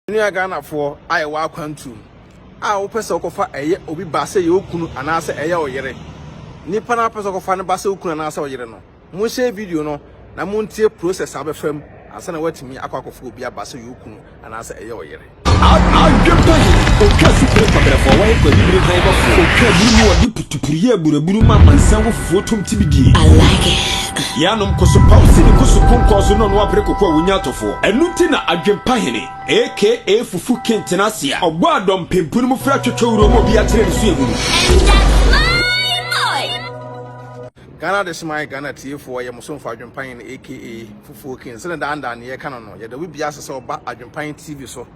Nua Ghanafoɔ a yɛwɔ akwantuo mu a wopɛ sɛ wokɔfa ɛyɛ obi ba sɛ ɛyɛ wo kunu anaasɛ ɛyɛ wo yere, nipa no a wopɛ sɛ wokɔfa no ba sɛ wo kunu anaasɛ wo yere no, monhyɛ video no na montie process a wobɛfa mu ansa na woatumi akɔ akɔfa obi aba sɛ ɔyɛ wo kunu anaasɛ ɛyɛ wo yere. Adwempa he, otwaa sufrɛ kwabrɛfoɔ a wɔyɛ kɔ-anibere hann bɔfoɔ. Otwaa aburu mu ɔde putupuruyɛ aburaburu ma amansan wɔ fufuo tom tibidie. I like it. Yɛanom kosopaw si ne koso konkɔn so na ɔno apere koko a wonya atɔfoɔ. Ɛno nti na Adwempa Hene, aka Fufu King tena ase a ɔbɔ adɔmpempu no mu frɛ atwotwowuro ma obi akyerɛ ne suahunu. And that's my boy. Ghana Adehyeman Ghana atiefoɔ yɛ mo somfo Adwempa Hene aka Fufuo King. Sɛdeɛ daa ndaa ne yɛka no no, yɛda obi biara ase sɛ ɔba Adwempa Hene TV so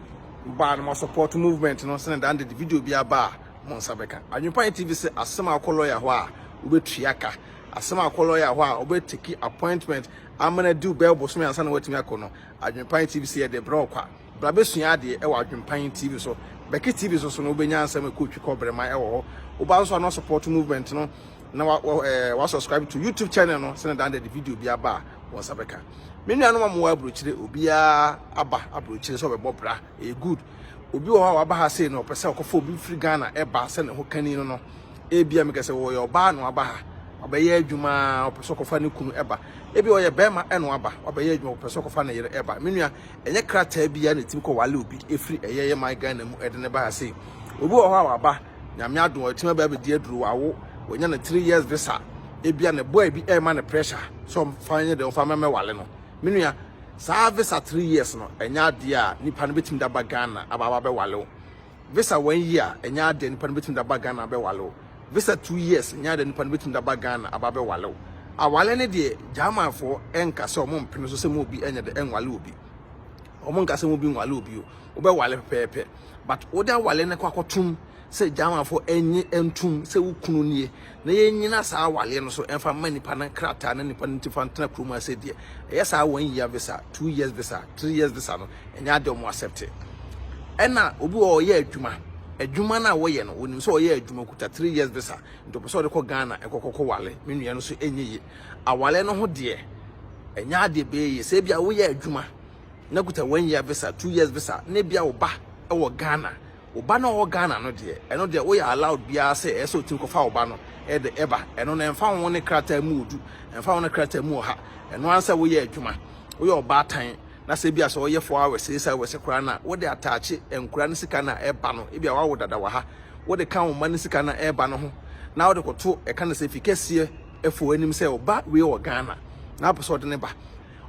ba na mo support movement no sɛdeɛ daa nda de video bi aba a mo nsa bɛka. Adwempa Hene TV sɛ asɛm a wokɔ lawyer hɔ a wobɛtua ka. Asɛm a akɔ lɔya hɔ a wobɛ take appointment ama no adiw bɛyɛ bosome ansa na watumi akɔ no, Adwenpan TV sɛ yɛde brɛ wo kwa. Bra bɛsua adeɛ ɛwɔ Adwenpan TV so. Bɛke TV so so no wobɛnya nsɛm ɛkɔ twi kɔ brɛman ɛwɔ hɔ. Woba nso a na support movement no na wa, wa, eh, wa subscribe to YouTube channel no sɛnɛ dan de video bi aba a wɔn nsa bɛka. Me nuanom a mowɔ aburokyire, obiara aba aburokyire sɛ ɔbɛbɔ bra, ɛyɛ good. Obi wɔ hɔ a waba ha sei no ɔpɛ sɛ ɔkɔfa obi firi Ghana ɛba sɛ ne ho kani no no. Ebia meka sɛ ɔyɛ ɔbaa na waba ha, wabɛyɛ adwuma, ɔpɛ sɛ ɔkɔfa ne kunu ɛba. Ebia ɔyɛ bɛrima ɛna waba, wabɛyɛ adwuma, ɔpɛ sɛ ɔkɔfa ne yere ɛba. Me nua, ɛnyɛ krataa biara na ɛtumi kɔwale obi ɛfiri ɛyɛ yɛ man Ghana mu ɛde ne ba ha sei. Obi wɔ hɔ a waba, Nyame adom ɔtumi aba abɛdi aduro, wawo, wanya ne 3 years visa. Ebia ne boy bi ɛrema ne pressure sɛ ɔmfa nyɛ dɛ ɔmfa mɛmɛwale no. Me nua, saa visa 3 years no, ɛnyɛ adeɛ a nipa no bɛtumi de aba Ghana aba aba bɛwale wo. Visa 1 year, ɛnyɛ adeɛ nipa no bɛtumi de aba Ghana abɛwale wo. Visa 2 years, ɛnyɛ adeɛ nipa no bɛtumi de aba Ghana aba abɛwale wo. Awale ne deɛ, Germanfoɔ ɛnka sɛ ɔmo mpene so sɛ mo obi ɛnyɛ de ɛnwale obi. Ɔmo nka sɛ mo obi nwale obi o. Wobɛwale pɛpɛɛpɛ. But wode awale no kɔ akɔtom sɛ Germanfoɔ ɛnye ɛntom sɛ wo kunu nie na yɛnyina saa awale no so ɛmfa mma nipa no krataa na nipa no nti fa ntena kurom ase deɛ, ɛyɛ saa 1 year visa, 2 years visa, 3 years visa no, ɛnyɛ adeɛ ɔmo accept. Ɛna obi wɔ ɔyɛ adwuma, adwuma no a wɔyɛ no, wɔnim sɛ ɔyɛ adwuma kuta 3 years visa nti ɔpɛ sɛ ɔde kɔ Ghana ɛkɔkɔkɔ wale. Me nua no so ɛnyɛ yie. Awale no ho deɛ, ɛnyɛ adeɛ bɛyɛ yie sɛ ebia woyɛ adwuma na kuta 1 year visa, 2 years visa, na ebia wo ba ɛwɔ Ghana. Wo ba no a ɔwɔ Ghana no deɛ, ɛno deɛ woyɛ allowed biara sɛ ɛyɛ sɛ otumi kɔfa wo ba no ɛde ɛba. Ɛno no ɛmfa ho ne krataa mu odu, ɛmfa ho ne krataa mu ɔha. Ɛno ara sɛ woyɛ adwuma, woyɛ ɔbaatan na sɛ ebia sɛ ɔyɛ 4 hours, 6 hours koraa na wode ataakye nkura no sika na ɛba no, ebia wawo dada wɔ ha, wode ka wo mma no sika na ɛba no ho na wode kɔto ɛka no sɛ fi kɛseɛ ɛfo anim sɛ ɔba wei wɔ Ghana na apɛ sɛ ɔde ne ba.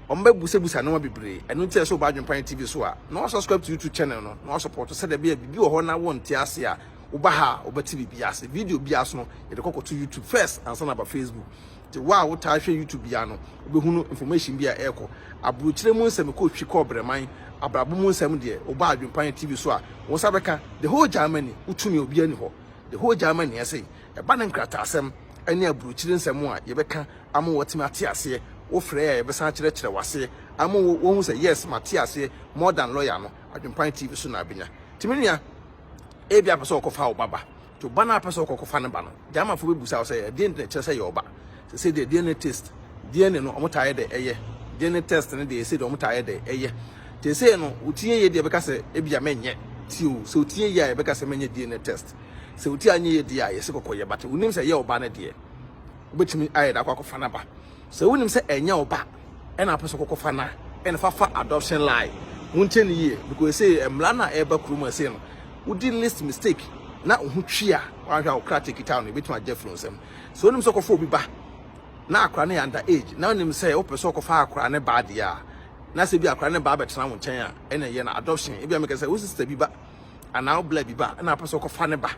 Ɔmo bɛbusabusa nneɛma bebree. Ɛno nti ɛsɛ ɔba Adwempan TV so a na wasubscribe to YouTube channel no na wasupport sɛdeɛ ɛbɛyɛ biribi wɔ hɔ na wɔnte ase a, woba ha a wobɛte biribi ase. Video bi ase no, yɛde kɔkɔto YouTube first ansa na aba Facebook. Nti wo a wotaa hwɛ YouTube bia no, wobɛhunu information bi a ɛrekɔ aburokyerɛ mu nsɛm, kɔ twi kɔ brɛman abrabɔ mu nsɛm deɛ, woba Adwempan TV so a, wo nsa bɛka. The whole Germany, wotumi obi ani hɔ, the whole Germany ɛsɛ ɛba ne nkrataasɛm ɛne aburokyire nsɛm a yɛbɛka ama wɔtumi ate aseɛ. Wofrɛ a, yɛbɛsan akyerɛkyerɛ w'aseɛ ama wɔhu sɛ yes, mate aseɛ more than lawyer no. Adwempan TV so na abɛnya. Nti me nua, ebi apɛ sɛ ɔkɔfa wo baba nti ɔba no apɛ sɛ ɔkɔkɔfa ne ba no, Germanfoɔ bɛbusa wo sɛ ɛdeɛn na ɛkyerɛ sɛ yɛ ɔba. Sɛ deɛ DNA test, DNA no ɔmo taa yɛ dɛ ɛyɛ DNA test no deɛ, ɛsɛ deɛ ɔmo taa yɛ dɛ ɛyɛ te sɛ no wotie yie deɛ, ɛbɛka sɛ ebia mɛnyɛ ti o. Sɛ wotie yie a, yɛbɛka sɛ mɛnyɛ DNA test. Sɛ wotie anyɛ yie deɛ a, yɛsɛ kɔkɔ yɛ. But wonim sɛ ɛyɛ ɔba no deɛ, wobɛtumi ayɛ dɛ akɔ akɔfa n'aba. Sɛ wonim sɛ ɛnyɛ ɔba ɛna apɛ sɛ kɔkɔfa na ɛna fafa adoption line, wontie no yie because sɛ mmara no a ɛreba kurom a ɛsɛ no, wodi least mistake na wo ho twi a, wahwɛ a wo krataa kita no, ebɛtumi agye afiri wo nsam. Sɛ wonim sɛ kɔfa obi ba na akora no yɛ under age na wonim sɛ wopɛ sɛ ɔkɔfa akora ne ba deɛ a, na sɛ bi akora ne ba bɛtena wo nkyɛn a, ɛna ɛyɛ no adoption. Ebi a meka sɛ wo sister bi ba anaa wo bla bi ba ɛna apɛ sɛ ɔkɔfa ne ba,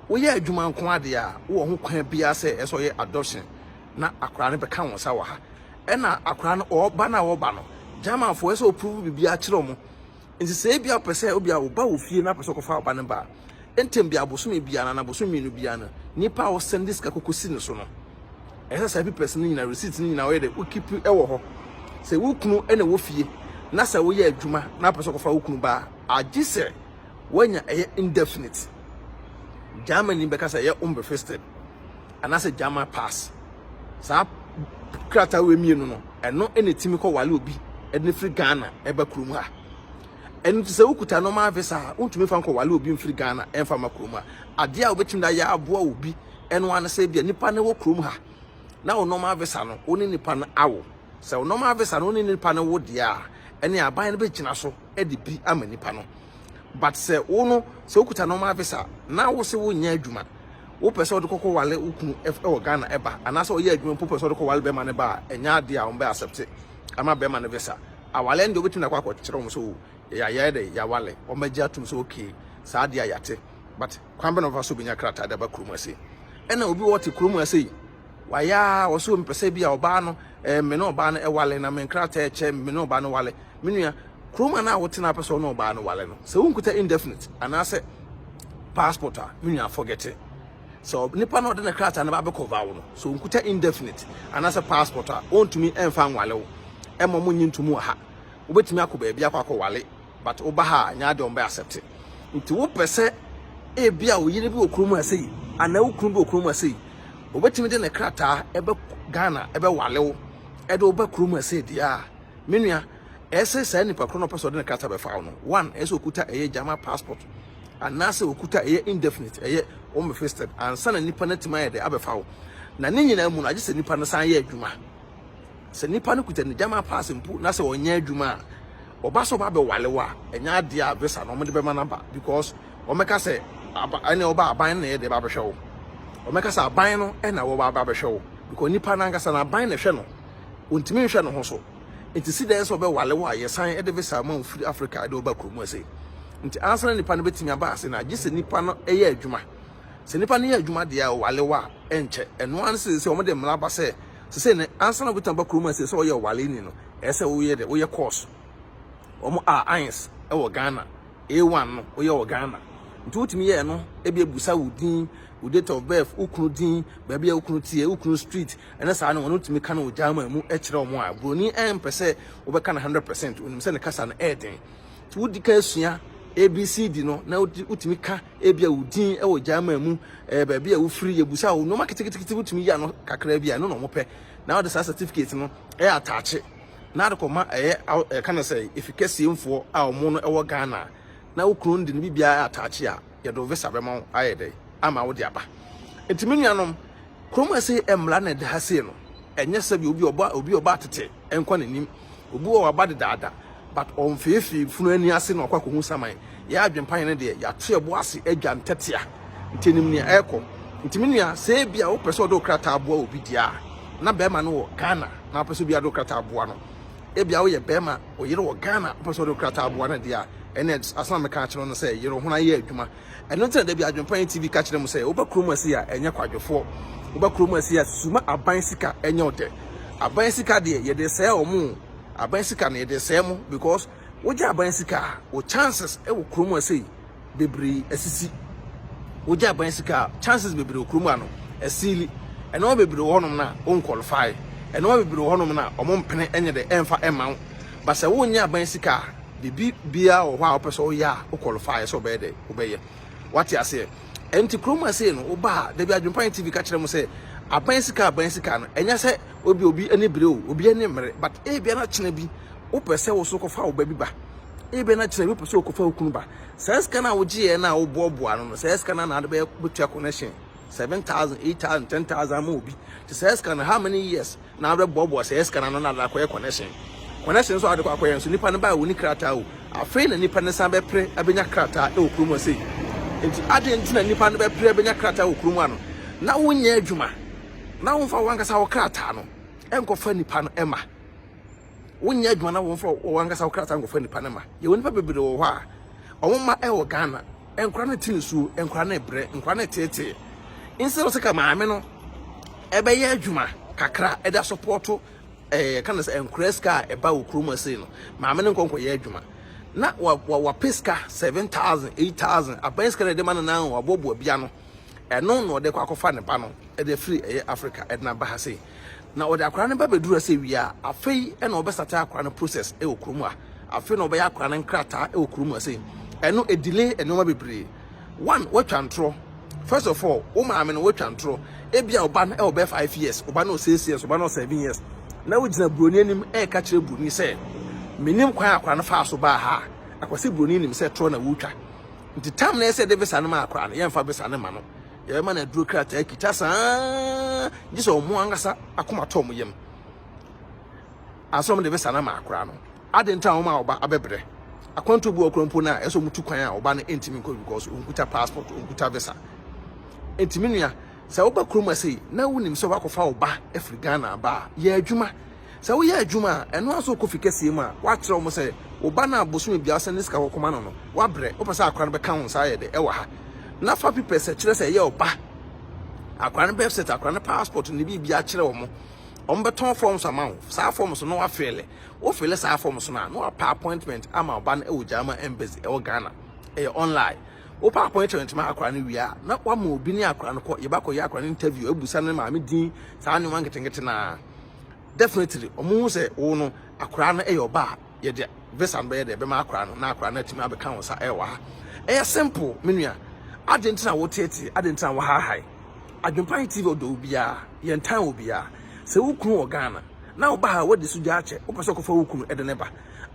woyɛ adwuma nko adeɛ a, wowɔ ho kwan biara sɛ ɛsɛ ɔyɛ adoption na akora no bɛka wo nsa wɔ ha. Ɛna akora no ɔba no a wɔba no, Germanfoɔ ɛsɛ ɔprove biribi akyerɛ ɔmo. Nti sɛ ebi apɛ sɛ obi a ɔba wɔ fie na apɛ sɛ ɔkɔfa ɔba no ba a, ntɛm bi abosome biara na abosome 2 biara no, nipa a ɔsɛnde sika kɔkɔ si ne so no, ɛsɛ saa papers no nyinaa, receipt no nyinaa, ɔyɛ dɛ wokeep ɛwɔ hɔ. Sɛ wo kunu ɛna ɛwɔ fie na sɛ woyɛ adwuma na apɛ sɛ ɔkɔfa wo kunu ba a, agye sɛ woanya ɛyɛ indefinite, Germany bɛka sɛ ɛyɛ unbefristet anaasɛ German pass. Saa krataa wei mmienu no, ɛno ɛna ɛtumi kɔ wale obi ɛde ne firi Ghana ɛba kurom ha. Ɛno nti sɛ wokuta normal visa a, wontumi mfa nkɔwale obi mfiri Ghana ɛmfa mma kurom ha. Adeɛ a wobɛtumi de ayɛ aboa obi ɛno ara ne sɛ ebia nipa no wɔ kurom ha na wo normal visa no wo ne nipa no awo. Sɛ wo normal visa no wo ne nipa no wo deɛ a, ɛne aban no bɛgyina so de bi ama nipa no. But sɛ wo no sɛ wokuta normal visa na wo se wonyɛ adwuma, wopɛ sɛ wode kɔkɔ wale wo kunu wɔ Ghana ɛba anaasɛ ɔyɛ adwuma mpo pɛ sɛ wode kɔ wale bɛrima no ba a, ɛnyɛ adeɛ a wɔn bɛ accept ama bɛrima no visa. Awale no deɛ wobɛtumi de akɔ akɔkyerɛ wɔn sɛ o yɛayɛ dɛ yɛawale, wɔn bɛgye atum sɛ okay saa adeɛ a yɛate, but kwan bɛ na wɔfa so bɛnya krataa de aba kurom ase? Ɛna obi wɔ te kurom ase yi wayɛ a ɔsɛ mepɛ sɛ bi a ɔbaa no ɛɛ me ne ɔbaa no ɛwale na me nkrataa ɛkyɛ me ne ɔbaa no wale. Me nua, kurom a na wote na apɛ sɛ ɔne ɔbaa no wale no, sɛ wonkuta indefinite anaasɛ passport a, me nua, forget it. Sɛ nipa no ɔde ne krataa no ba abɛkɔva wo no, sɛ onkuta indefinite anaasɛ passport a, ɔntumi ɛmfa nwale wo. Ɛma mo nye ntomu wɔ ha. Wobɛtumi akɔ baabi akɔ akɔwale, but woba ha a, nyɛ adeɛ wɔn bɛ accept. Nti wopɛ sɛ ebi a wo yere bi wɔ kurom ha sei anaa wo kunu bi wɔ kurom ha sei, obɛtumi de ne krataa ɛbɛ Ghana ɛbɛwale wo ɛde wo ba kurom ha sei deɛ a, me nua, ɛsɛ saa nipa koro no ɔpɛ sɛ ɔde ne krataa bɛfa wo no, one, ɛsɛ okuta ɛyɛ German passport anaasɛ okuta ɛyɛ indefinite ɛyɛ unbefristet ansa na nipa no atumi ayɛ dɛ abɛfa wo. Na ne nyinaa mu no, agye sɛ nipa no san yɛ adwuma. Sɛ nipa no kuta ne German pass mpo na sɛ ɔnyɛ adwuma a, ɔba sɛ ɔba abɛwale wo a, ɛnyɛ adeɛ a visa no wɔde bɛma no aba, because wɔmɛka sɛ aba ɛne ɔba aban no na ɛyɛ deɛ ɛba abɛhwɛ wo. Wɔmɛka sɛ aban no ɛna wɔba aba abɛhwɛ wo, because nipa no ankasa no aban na ɛhwɛ no, ontumi nhwɛ ne ho so. Nti si dɛn sɛ ɔbɛwale wo a yɛsan de visa ma wo firi Africa de wo ba kurom ase? Nti ansa na nipa no bɛtumi aba ase no, agye sɛ nipa no yɛ adwuma. Sɛ nipa no yɛ adwuma deɛ a, ɔwale wo a, ɛnkyɛ. Ɛno ara ne sɛ sɛ wɔde mmara ba sɛ sɛ ne ansa na wobɛtumi aba kurom ase sɛ ɔyɛ ɔwale ni no, ɛyɛ sɛ woyɛ dɛ woyɛ course. Wɔn a AINS wɔ Ghana, A1 no woyɛ wɔ Ghana. Nti wotumi yɛ no, ebi ebusa wo din, wo date of birth, wo kunu din, baabi a wo kunu teɛ, wo kunu street, ɛne saa no wɔn tumi ka no wɔ German mu kyerɛ wɔn a buroni ɛmpɛ sɛ wobɛka no 100%, onim sɛ ne kasa no ɛyɛ den. Nti wodi kan sua ABCD no na wotumi ka ebi a wo din wɔ German mu, ɛɛ baabi a wofiri, yɛbusa wo nneɛma ketekete wotumi yi ano kakra bi a, ɛno na wɔn pɛ. Na wɔde saa certificate no ɛyɛ ataakye na ade kɔma ɛyɛ ɛka no sɛ efi kɛseɛ mfoɔ a wɔn no ɛwɔ Ghana na wo kunu no de ne biribiara ataakye a, yɛde wo visa bɛma wo ayɛ dɛ ama wo de aba. Nti me nuanom, kurom ha sei mmara na ɛda ha sei no, ɛnyɛ sɛ bi obi ɔba obi ɔba atete nkɔ n'anim. Obi wɔ waba dedaada but ɔmfeefee funu ani ase na ɔkɔ akɔhu saman. Yɛ adwempa yɛn deɛ yɛato ɛbo ase adwa ntɛtea nti anim nea ɛrekɔ. Nti me nua, sɛ ebi a wopɛ sɛ ɔde wo krataa boa obi deɛ a, na bɛrima no wɔ Ghana na wopɛ sɛ obi ade wo krataa boa no. Ebi a woyɛ bɛrima, wo yere wɔ Ghana, wopɛ sɛ ɔde wo krataa boa no deɛ a, ɛnna asɛm a meka akyerɛ wo no sɛ yere wo ho na yɛ adwuma. Ɛno nti na da bi Adwempa Yɛn TV ka kyerɛ mo sɛ woba kurom ase a ɛnyɛ kwadwofoɔ. Woba kurom ase a suma aban sika ɛnyɛ wo dɛ. Aban sika deɛ yɛde sɛɛ wɔn o. Aban sika no yɛde sɛɛ mo because wogye aban sika a wo chances ɛwɔ kurom ase yi bebree asisi. Wogye aban sika a chances bebree wɔ kurom ano asili. Ɛnɔma bebree wɔ hɔnom na wo qualify. Ɛnɔma bebree wɔ hɔnom na wɔn mpene ɛnyɛ dɛ ɛmfa ɛmma wo. But sɛ wonyɛ aban sika a, biribi biara wɔ hɔ a wopɛ sɛ woyɛ a, wo qualify sɛ wobɛyɛ dɛ, wobɛyɛ. Wate aseɛ? Ɛnti kurom ha sei no, woba a, dabi Adwempa TV ka kyerɛ mo sɛ, aban sika aban sika no, ɛnyɛ sɛ obi obi ani bere o, obi ani mmere, but ebia na kyena bi, wopɛ sɛ wo so kɔfa wo ba bi ba. Ebia na kyena bi wopɛ sɛ wokɔfa wo kunu ba. Saa sika no a wogyeeɛ no a woboaboa no no, saa sika no na ade bɛyɛ bɛtua connection, 7,000, 8,000, 10,000 ama obi. Nti saa sika no, how many years na abɛboaboa saa sika no ano na ade akɔyɛ connection? Connection nso a ade kɔ akɔyɛ nso, nipa no baa wɔni krataa o. Afei na nipa no san bɛpere abɛnya krataa wɔ kurom ha sei. Nti adɛn nti na nipa no bɛpere abɛnya krataa wɔ kurom ha no na wonyɛ adwuma na womfa wankasa wo krataa no nkɔfa nipa no ma? Wonyɛ adwuma na womfa wankasa wo krataa nkɔfa nipa no ma. Yɛwɔ nipa bebree wɔ hɔ a wɔn mma wɔ Ghana, nkora no te nsuo, nkora no brɛ, nkora no teetee. Instead of sɛ ka maame no ɛbɛyɛ adwuma kakra ɛde asɔpɔto ɛɛ ka no sɛ nkora sika a ɛba wɔ kurom ase no, maame no nkɔ nkɔyɛ adwuma na wa wa wapɛ sika 7,000, 8,000 aban sika na ɛde ma no na waboaboa bia no, ɛno na ɔde kɔ akɔfa ne ba no ɛde afiri ɛyɛ Africa ɛde na ba ha sei. Na ɔde akora no ba bɛduru ase wie a, afei ɛna ɔbɛsate akora no process ɛwɔ kurom a afei na ɔbɛyɛ akora no nkrataa ɛwɔ kurom ase. Ɛno ɛdelay nneɛma bebree. One, watwa ntorɔ. First of all, wo maame no watwa ntorɔ. Ebi a ɔba no ɛwɔ bɛyɛ 5 years, ɔba no wɔ 6 years, ɔba no wɔ 7 years na wogyina buroni anim ɛreka kyerɛ buroni sɛ menim kwan akora no faa so baa ha. Akwasi Broni nim sɛ torɔ na wotwa. Nti tam na ɛsɛ de visa no ma akora no, yɛmfa visa no ma no. Yɛbɛma no aduro krataa kita saa gye sɛ ɔmo ankasa akoma tɔ ɔmo yam. Ansa ɔmo de visa no ama akora no. Ade nti a wɔn a ɔba abɛbrɛ. Akwantuo bi wɔ kora mpo no a ɛsɛ ɔmo tu kwan a ɔba no ntumi nkɔ because ɔnkuta passport, ɔnkuta visa. Nti me nua, sɛ woba kurom ase na wonim sɛ wakɔfa wo ba afiri Ghana aba a, yɛ adwuma. Sɛ woyɛ adwuma a, ɛno ara sɛ wokɔ fi kɛseɛ mu a, woakyerɛ wɔn sɛ wo ba no a bosome biara sɛ ne sika kɔkɔma no no, woabrɛ, wopɛ sɛ akora no bɛka wo nsa ayɛ dɛ ɛwɔ ha. Na fa papers a ɛkyerɛ sɛ ɛyɛ wo ba. Akora no birth cert, akora no passport ne biribiara kyerɛ wɔn. Wɔn bɛtɔn forms ama wo. Saa forms no wafeele. Wofeele saa forms no a, na wapɛ appointment ama wo ba no ɛwɔ German embassy ɛwɔ Ghana. Ɛyɛ online. Wopɛ appointment ma akora no wie a, na wama obi ne akora no kɔ. Yɛbɛkɔyɛ akora no interview, abusa ne maame din, saa nneɛma nketenkete naa. Definitely, ɔmo hu sɛ wo no akora no ɛyɛ ɔba a yɛde visa no bɛyɛ dɛ ɛbɛma akora no na akora no atumi abɛka wo nsa ɛwɔ ha. Ɛyɛ simple, me nua. Ade nti na woteetee, ade nti na wohahae. Adwempan TV ɔdɔ obiara, yɛntan obiara. Sɛ wo kunu wɔ Ghana na woba ha wadi so gya akyɛ, wopɛ sɛ ɔkɔfa wo kunu ɛde ne ba.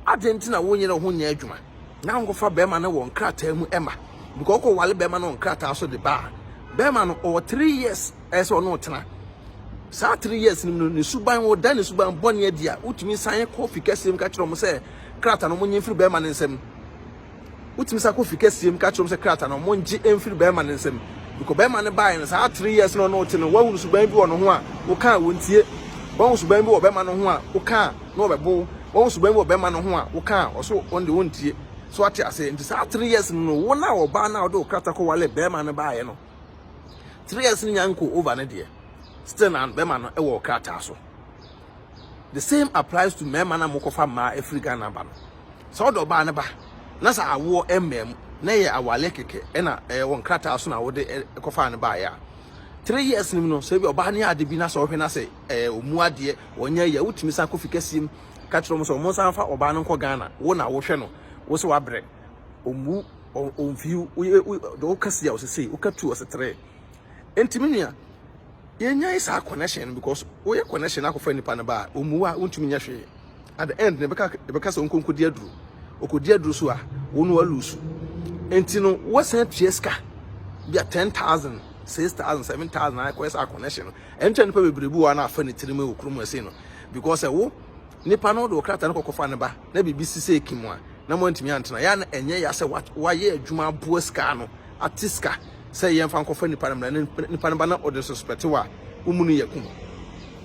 Ade nti na wonyere wo ho nyɛ adwuma na wonkɔfa bɛrima no wɔ nkrataa mu ɛma. Because wokɔ wale bɛrima no wɔ nkrataa so de ba a, bɛrima no ɔwɔ 3 years ɛyɛ sɛ ɔne wo tena. Saa 3 years no mu no, ne suban wɔda ne suban bɔne adi a, wotumi san kɔ fi kɛseɛ mu ka kyerɛ ɔmo sɛ krataa no ɔmo nye mfiri bɛrima no nsam. Wotumi san kɔ fi kɛseɛ mu ka kyerɛ ɔmo sɛ krataa no ɔmo ngye mfiri bɛrima no nsam. Because bɛrima no baeɛ no, saa 3 years no ɔne wo te no, woahunu suban bi wɔ ne ho a woka a wɔntie. Woahu suban bi wɔ bɛrima no ho a woka a na ɔbɛbo wo. Woahu suban bi wɔ bɛrima no ho a woka a ɔso ɔno deɛ wɔntie. So ate aseɛ? Nti saa 3 years no, wo na ɔbaa no a wode wo krataa kɔwale bɛrima no baeɛ no, 3 years no nya nkɔ over no deɛ, still na bɛrima no wɔ krataa so. The same applies to mmarima na mokɔfa mmaa afiri Ghana ba no. Sɛ wode ɔbaa no ba na sɛ awoɔ mmaa mu na ɛyɛ awale kɛkɛ ɛna ɛyɛ wɔ nkrataa so na wode kɔfaa no baeɛ a, 3 years no mu no, sɛ bi ɔbaa no yɛ ade bi na sɛ ɔhwɛ na sɛ ɛyɛ ɔmu adeɛ wɔnyɛ yɛ, wotumi san kɔ fi kɛseɛ mu ka kyerɛ wɔn sɛ wɔn nsan fa ɔbaa no nkɔ Ghana. Wo na wohwɛ no, wo sɛ wabrɛ, ɔmu ɔmfiw, woyɛ deɛ woka si a ɔsɛ sei, woka tu ɔsɛ tere. Nti me nua, yɛnyae saa connection no because woyɛ connection akɔfa nipa no ba a, ɔmu a wontumi nyɛ hwee. At the end, yɛbɛka yɛbɛka sɛ ɔnkɔnkɔdi aduro, ɔkɔdi aduro so a, wo no walose. Nti no wɔsan atua sika bi a 10,000, 6,000, 7,000 akɔyɛ saa connection no. Ɛnkyɛn nipa bebree bi wɔ hɔ a na afa ne tirim wɔ kurom ɛsei no because ɛwo nipa no de wo krataa no kɔkɔfa ne ba na biribi si sɛ ekim a na mo antumi antena yɛ na ɛnyɛ ya sɛ wayɛ adwuma aboa sika no ate sika sɛ yɛmfa nkɔfa nipa no mmra na nipa no ba na ɔde suspect wa wo mu no yɛ kum.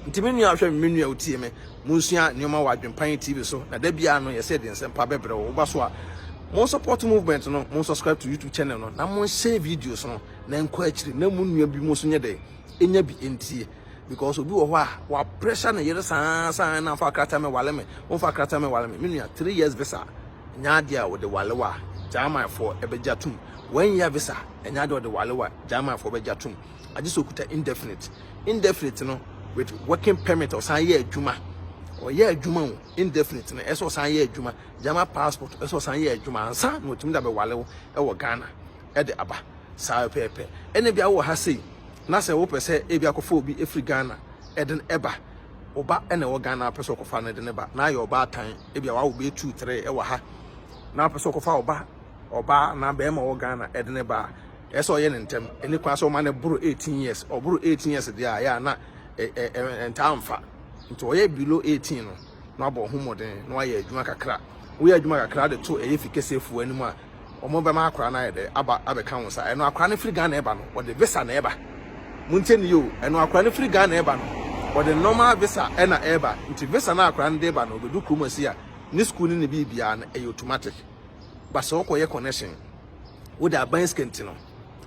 Nti me nua hwɛ me, me nua otie me, monsua nneɛma wɔ Adwempan TV so na da biara no yɛsɛ yɛde nsɛmpa bɛbrɛ wo. Woba so a, mo support movement no, mo subscribe to YouTube channel no na mo share videos no na nkɔ akyiri na mo nua bi mo nso nyɛ dɛ ɛnya bi ntie because obi wɔ hɔ a wa pressure ne yere saa saa na fa krataa me wale me, wɔmfa krataa me wale me. Me nua, 3 years visa nyɛ adeɛ a wɔde wale wa Germanfoɔ ɛbɛgya tom. 1 year visa ɛnyɛ adeɛ a wɔde wale wa Germanfoɔ bɛgya tom, agye sɛ okuta indefinite. Indefinite no with working permit, ɔsan yɛ adwuma, ɔyɛ adwuma o. Indefinite no ɛsɛ ɔsan yɛ adwuma, German passport ɛsɛ ɔsan yɛ adwuma ansa na otumi da bɛwale wo ɛwɔ Ghana ɛde aba saa pɛpɛɛpɛ. Ɛna bi awɔ ha sei na sɛ wopɛ sɛ ebi akɔfa obi efiri Ghana ɛde no ɛba, ɔba ɛna ɛwɔ Ghana apɛ sɛ ɔkɔfa no ɛde no ba na ayɛ ɔbaatan, ebi a wawo bɛyɛ two, three ɛwɔ ha na apɛ sɛ ɔkɔfa ɔba ɔbaa na bɛrima ɔwɔ Ghana ɛde ne ba a, ɛsɛ ɔyɛ ne ntɛm. Ɛne kwan sɛ ɔma no boro 18 years. Ɔboro 18 years deɛ a, ɛyɛ a na ɛntaa mfa. Nti ɔyɛ below 18 no na wabɔ ho mmɔden na wayɛ adwuma kakra. Woyɛ adwuma kakra de to ɛyɛ fi kɛseɛfoɔ anim a, wɔn bɛma akora no ayɛ dɛ aba abɛka wɔn nsa. Ɛno akora no firi Ghana ɛba no, ɔde visa na ɛba. Montie ne yie o. Ɛno akora no firi Ghana ɛba no, ɔde normal visa ɛna ɛba. Nti visa no akora no de ba no, ɔbɛdu kurom asi a, ne school ne ne biribiara no ɛyɛ automatic. But sɛ wokɔyɛ connection, wode aban sika nti no,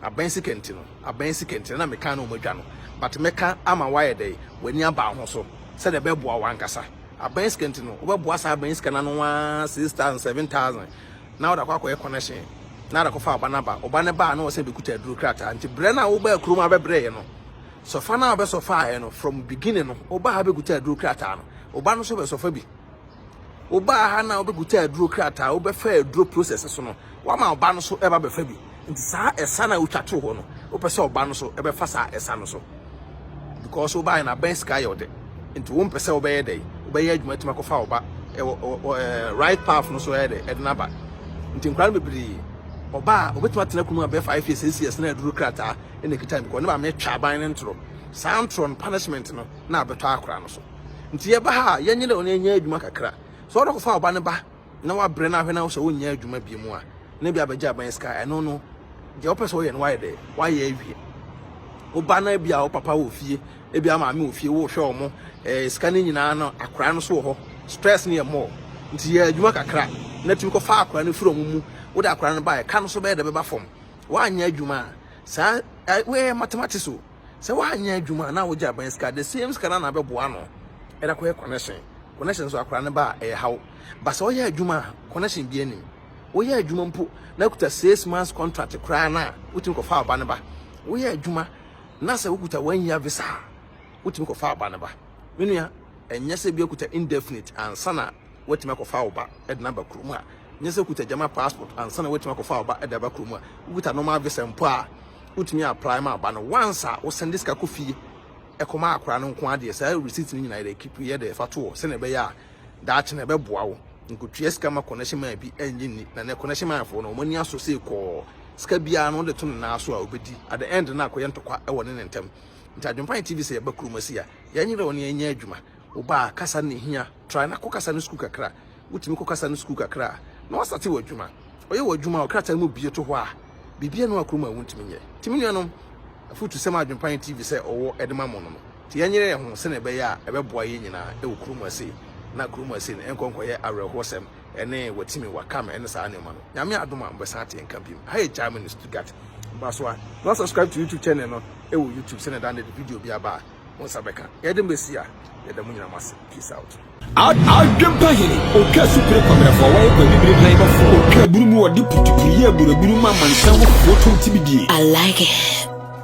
aban sika nti no, aban sika nti no na meka na ɔmo adwa no, but mɛka ama wayɛ dɛ w'ani aba ho so sɛdeɛ ɛbɛboa w'ankasa. Aban sika nti no, wobɛboa saa aban sika no ano waa 6,000, 7,000 na wode akɔ akɔyɛ connection na wode akɔfa ɔba no aba. Ɔba no ba a, na wɔsɛ bɛkuta aduro krataa. Nti berɛ no a wobaa kurom abɛbrɛeɛ no, sɔfa no a wobɛsɔfaeɛ no from beginning no, wobaa ha bɛkuta aduro krataa no, ɔba no nso bɛsɔfa bi. Wobaa ha na wobɛkuta aduro krataa, wobɛfa aduro process so no, wama ɔba no so ɛba bɛfa bi. Nti saa ɛsa no a wotwa to hɔ no, wopɛ sɛ ɔba no so ɛbɛfa saa ɛsa no so because wobaeɛ no abɛn sika yɛ ɔde. Nti wompɛ sɛ wobɛyɛ dɛ wobɛyɛ adwuma tumi akɔfa ɔba ɛwɔ right path no so ɛyɛ dɛ ɛde n'aba. Nti nkwadaa no bebree, ɔba a, obetumi atena kurom abɛyɛ 5 years, 6 years na aduru krataa ɛna ekita no because ne maame atwa aban ne ntorɔ. Saa ntorɔ no, punishment no na abɛtɔ akwadaa no so. Nti yɛba ha a, yɛnyɛ dɛ ɔno yɛnyɛ adwuma kakra. So ɔdɔ kɔfa ɔba ne ba na wabrɛ no ahwɛ na sɛ wonyɛ adwuma bi mu a, na bi abɛgye aban sika. Ɛno no deɛ wopɛ sɛ woyɛ no, wayɛ dɛ wayɛ awie. Woba na bi a wo papa wɔ fie, ebi a maame wɔ fie, wohwɛ wɔn sika no nyinaa no, akwaraa no so wɔ hɔ, stress no yɛ more. Nti yɛ adwuma kakra na tumi kɔfa akwaraa no firi wɔn mu. Wode akwaraa no ba, ɛka no so bɛyɛ dɛ bɛba fam. Woanyɛ adwuma a, saa wɔyɛ mathematics o. Sɛ woanyɛ adwuma a na wogye aban sika, the same sika no na abɛboa no ɛda kɔyɛ connection. Connection so akwaraa no ba a, ɛyɛ haw ba. Sɛ ɔyɛ adwuma a, connection bi anim. Woyɛ adwuma mpo na kuta 6 months contract koraa na wotumi kɔfa ɔba no ba. Woyɛ adwuma na sɛ wokuta 1 year visa a, wotumi kɔfa ɔba no ba. Me nua, ɛnyɛ sɛ bi akuta indefinite ansa na watumi akɔfa wo ba ɛde n'aba kurom a, nyɛ sɛ kuta German passport ansa na watumi akɔfa wo ba ɛde aba kurom a. Wokuta normal visa mpo a, wotumi apply ma aba no. Once a wosend sika kɔ fie ɛkɔma akora no nko adeɛ, saa receipt no nyinaa yɛde keep, yɛ de fa to hɔ sɛnea ɛbɛyɛ a daakye na ɛbɛboa wo. Nkotua sika ma connection man bi ɛnyɛ ni na ne connection man foɔ no, wɔn ani aso sɛ kɔɔ sika biara no wɔde to ne nan so a obɛdi. At the end na akɔyɛ ntɔkwa ɛwɔ ne ne ntam. Nti Adwempan TV, sɛ yɛba kurom asi a, yɛnyerɛ wɔn yɛnyɛ adwuma. Ɔbaa kasa ne hia, try na kɔ kasa no sukuu kakra. Wotumi kɔ kasa no sukuu kakra a, na wasate wɔ adwuma. Ɔyɛ wɔ adwuma a, ɔkrataa no mu bie to hɔ a, biribiara no akurom a wontumi nyɛ. Nti me nuanom, afotusɛm a Adwempan TV sɛ ɔwɔ ɛde ma mo no, nti yɛnyere yɛn ho sɛnea ɛbɛyɛ a ɛbɛboa yɛn nyinaa ɛwɔ kurom ase, na kurom ase no ɛnkɔ nkɔyɛ awerɛhoɔsɛm ɛne watimi wakam ɛne saa nneɛma no. Nyame adom a, mbɛsan ate nka biom. Ha yɛ Germany, Stuttgart. Ba so a, na subscribe to YouTube channel no ɛwɔ YouTube sɛnea dan de video bi aba a, wo nsa bɛka. Yɛde mbɛsi a, yɛda mo nyinaa mo ase. Peace out. Adwempa hene otwa supere kwabrɛfo a wɔyɛ kwabibire han bɔfo otwa aburu mu, ɔde putupuru yɛ aburaburu ma amansan wofoɔ tom tibidie. I like it.